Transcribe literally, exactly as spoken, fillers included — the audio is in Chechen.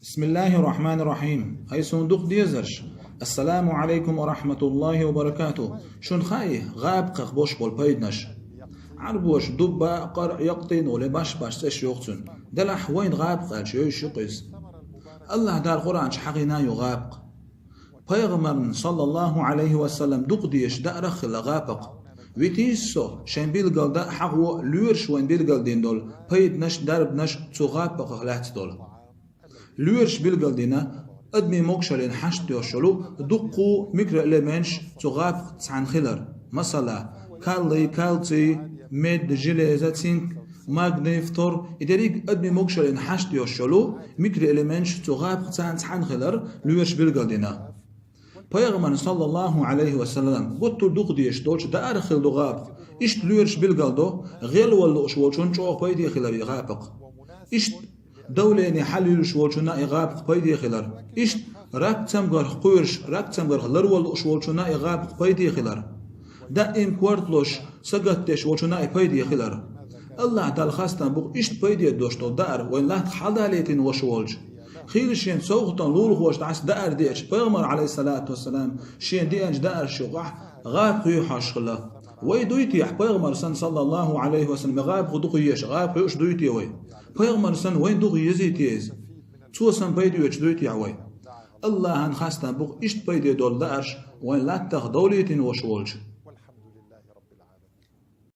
بسم الله الرحمن الرحيم. Ай суна дукха дезарш. السلام عليكم ورحمة الله وبركاته. Шуна хаьий гӀабакхех бош болу пайданаш? Ӏарбоша дубба, къаръ, якътин олу баш-баш цӀеш йоху цуьнан. Делахь вайна гӀабакх аьлча йовзуш ю-кх иза. АллахӀ Дала Къуръан чу хьахийна ю гӀабакх. Пайхамарна, саллаллаху Ӏалайхи ва саллам, дукха дезаш даар а хилла гӀабакх. Витийша со, шайн билгал дан а, хьахо а лоьраша вайна билгал дина долу пайданаш, дарбанаш цу гӀабакхах лаьцна долу. Лоьраша билгал дина адамийн могушаллина хьашт йолуш йолу дуккха а микроэлементаш цу гӀабакхаца цхьаьна хилар. Масала, калий, кальций, медь, железо, цинк, магний, фтор, и дерриг а адамийн могушаллина хьашт йолуш йолу микроэлементаш цу гӀабакхаца цхьаьна хилар лоьраша билгал дина. Пайхамарна, саллаллаху Ӏалайхи ва саллам, гуттар а дукха дезаш долчу даар а хилла ду гӀабакх. Иштта лоьраша билгал до, гӀелвала лууш волчунна чӀогӀа пайде хилар и гӀабакх. Иштта давление хьалаюьйлуш волчунна и гӀабакх пайде хилар. Иштта рак цамгарх кхоьруш, рак цамгарх ларвала лууш волчунна и гӀабакх пайде хилар. Даим корта лозуш, сагатдеш волчунна и пайде хилар. АллахӀ Далла хастам бу-кх иштта пайде дош долу даар вайн латта хьалдалийтина ваша волчу. Хийла шен совгӀатан лулахоша дӀаса даар деача, Пайхамар, Ӏалайхиссалату вассалам, шен деанчу даараш юкъахь гӀабакх юьйхьаш хилла. Вай дуй те, Пайхамар санна, саллаллаху Ӏалайхи ва саллам, гӀабакх дукха езаш, гӀабакх юуш дуй те вай? Пайхамар санна, вайн дукха езий те иза? Цо санна пайда оьцуш дуй те вай? АллахӀан хастам бу-кх иштта пайде долу даарш вайн латтах довлийтина ваша волчу.